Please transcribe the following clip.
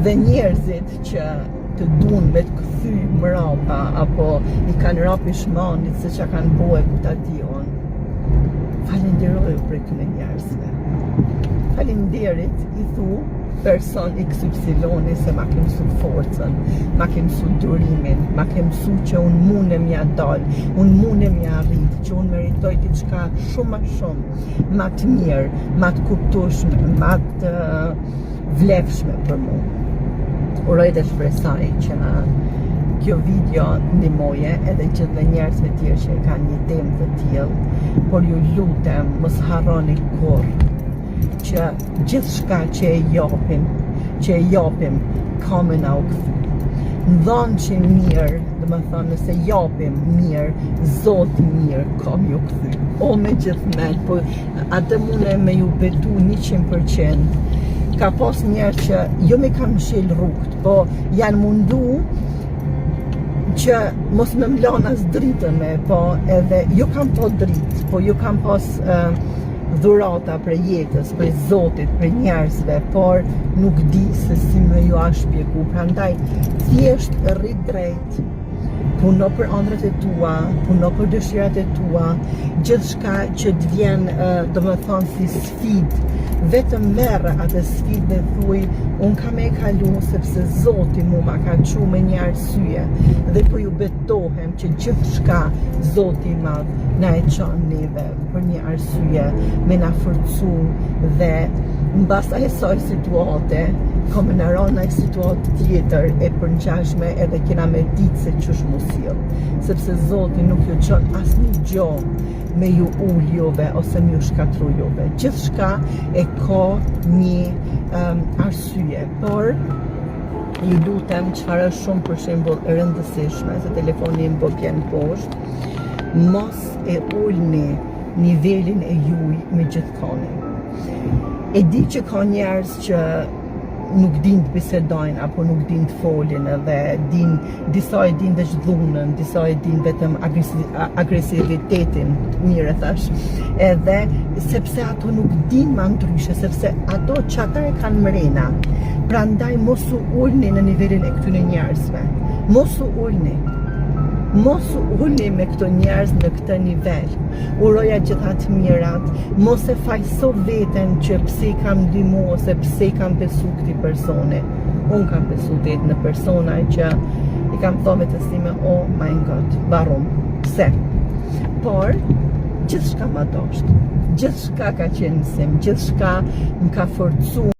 Dhe njerëzit që të dun me të kthy mrapa apo i kanë ra pishmanit se ça kanë bo e ku ta di unë. Falenderoju prej këtyne njerëzve. Falenderit i thu person XY se ma ke mësu forcën, ma ke mësu durimin, ma ke mësu që unë munem ja dal, unë munem ja arrit, që unë meritoj diçka shumë ma shumë, ma të mirë, ma të kuptushme, ma të vlefshme për mu. Uroj dhe shpresoj që kjo video ndihmoje edhe gjithë dhe njerëzve tjerë që e kanë një temë të tillë, por ju lutem mos harroni kurrë që gjithçka që e japim, që e japim, ka me na u kthy. Në dhonë që mirë, domethonë nëse japim mirë, Zoti mirë, ka me ju kthy. O me gjithë men, po atë mune me ju betu 100%. Ka pas njerëz që jo me kanë mshel rrugët, po janë mundu që mos me m'lan as dritën me, po edhe jo kam po dritë, po jo kam pas uh, dhurata prej jetës, prej Zotit, prej njerëzve, por nuk di se si me ju a shpjegu. Prandaj, thjesht rri drejt, puno për ëndrrat e tua, puno për dëshirat e tua, gjithçka që të vjen, domethonë si sfidë, vetëm merr atë sfidë dhe thuj, unë kam e kalu sepse Zoti mu ma ka çu me një arsye dhe po ju betohem që gjithçka Zoti i madh na e çon neve për një arsye me na forcu dhe mbas asaj situate ka me na ra naj situatë tjetër e përngjashme edhe kena me ditë se qysh mu sill sepse Zoti nuk ju çon asnjë gjo me ju ul juve ose me ju shkatru juve gjithçka e ka një um, arsye por ju lutem çfarë është shumë për shembull e rëndësishme se telefoni im po bjen poshtë mos e ulni nivelin e juj me gjithkonin. E di që ka njerëz që nuk din të bisedojnë apo nuk din të folin edhe din disa e din veç dhunën, disa e din vetëm agresivitetin, mirë e thash. Edhe sepse ato nuk din ma ndryshe, sepse ato qata e kanë mrena. Prandaj mos u ulni në nivelin e këtyre njerëzve. Mos u ulni. Mos u ulni me këto njerëz në këtë nivel. Uroja gjitha të mirat, mos e fajso veten që pse i kam ndihmu ose pse i kam besu këtij personi. Unë kam besu vetë në persona që i kam thonë vetes time, oh my god, warum, pse? Por, gjithçka ma dosht, gjithçka ka qenë mësim, gjithçka më ka forcu.